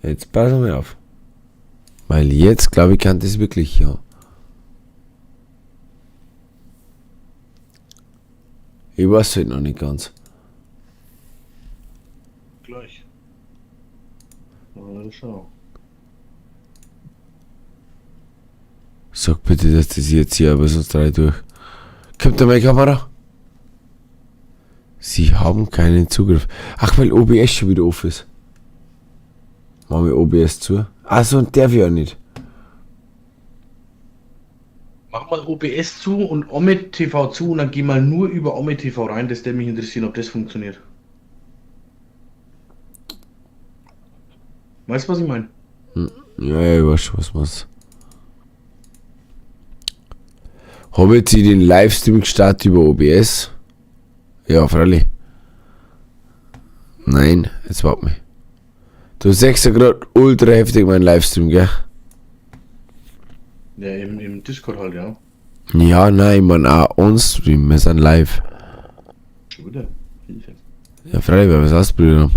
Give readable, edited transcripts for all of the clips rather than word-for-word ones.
Jetzt pass mal auf. Weil jetzt, glaube ich, kann das wirklich, ja. Ich weiß halt noch nicht ganz. Gleich. Mal schauen. Sag bitte, dass das jetzt hier, aber sonst drei durch. Kommt da meine Kamera? Sie haben keinen Zugriff. Ach, weil OBS schon wieder off ist. Machen wir OBS zu. Achso, und darf ich ja nicht. Mach mal OBS zu und Omid TV zu und dann geh mal nur über Omid TV rein, das würde mich interessieren, ob das funktioniert. Weißt du, was ich meine? Ja, ja, ich weiß schon, was machst. Habe jetzt ich den Livestream gestartet über OBS? Ja, freilich. Nein, jetzt warte mal. Du siehst ja gerade ultra heftig meinen Livestream, gell? Ja, im Discord halt, ja. Ja, nein, ich mein auch on-stream, wir sind live. Schon wieder. Hilfe. Ja, freilich, weil wir es ausprobiert haben.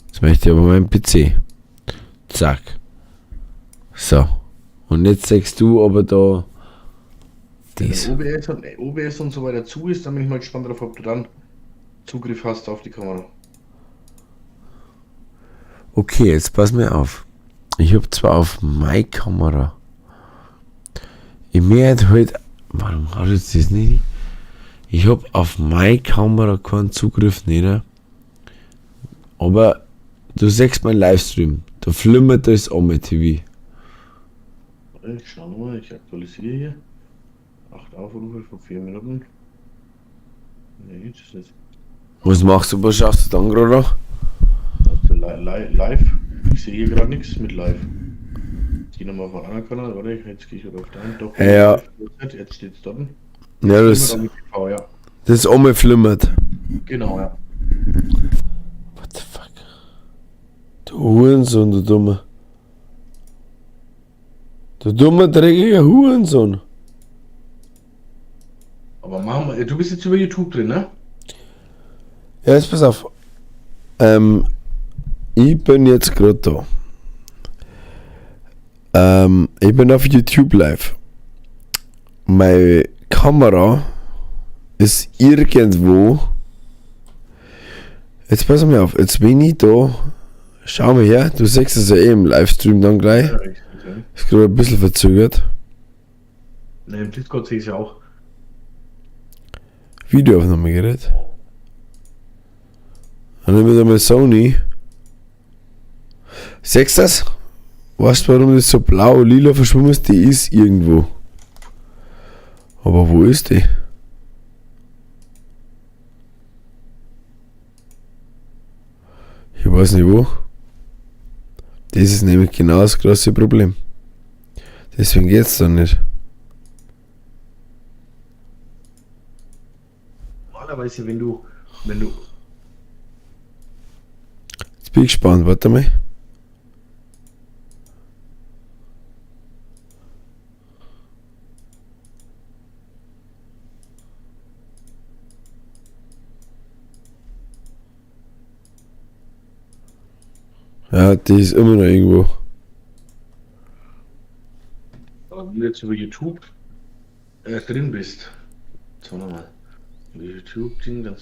Jetzt möchte ich aber meinen PC. Zack. So. Und jetzt sagst du aber da das. Wenn OBS und so weiter zu ist, dann bin ich mal gespannt darauf, ob du dann Zugriff hast auf die Kamera. Okay, jetzt pass mir auf. Ich hab zwar auf meine Kamera. Ich mir halt. Warum hat jetzt das nicht? Ich hab auf meine Kamera keinen Zugriff nicht. Aber du siehst meinen Livestream. Da flimmert das Ome TV. Ich schau nochmal, ich aktualisiere hier. 8 Aufrufe vor 4 Minuten. Nee, das ist nicht. Was machst du? Was schaust du dann gerade noch? Also live. Ich sehe hier gerade nichts mit live. Ich gehe nochmal auf einen anderen Kanal. Warte, jetzt gehe ich wieder auf deinen. Doch, Ja. Jetzt steht es dort. Ja, das, Flimmert auch mit TV, ja. das Ome flimmert. Genau, ja. What the fuck? Du Hurensohn, du Dummer. Du dummer, dreckiger Hurensohn. Aber machen wir, du bist jetzt über YouTube drin, ne? Ja, jetzt pass auf. Ich bin jetzt gerade da. Ich bin auf YouTube live. Meine Kamera ist irgendwo. Jetzt pass mal auf, jetzt bin ich da. Schau mal her, du siehst es ja eh im Livestream dann gleich. Ja, ich seh's, ja. Ist gerade ein bisschen verzögert. Ne, im Discord sehe ich es ja auch. Videoaufnahmegerät. Dann nehmen wir da mal Sony. Siehst du das? Weißt du, warum das so blau, lila verschwommen ist? Die ist irgendwo. Aber wo ist die? Ich weiß nicht wo. Das ist nämlich genau das große Problem. Deswegen geht's da nicht. Normalerweise, wenn du Jetzt bin ich gespannt, warte mal. Ja, die ist immer noch irgendwo. Wenn du jetzt über YouTube drin bist, schauen wir mal. YouTube-Ding, dann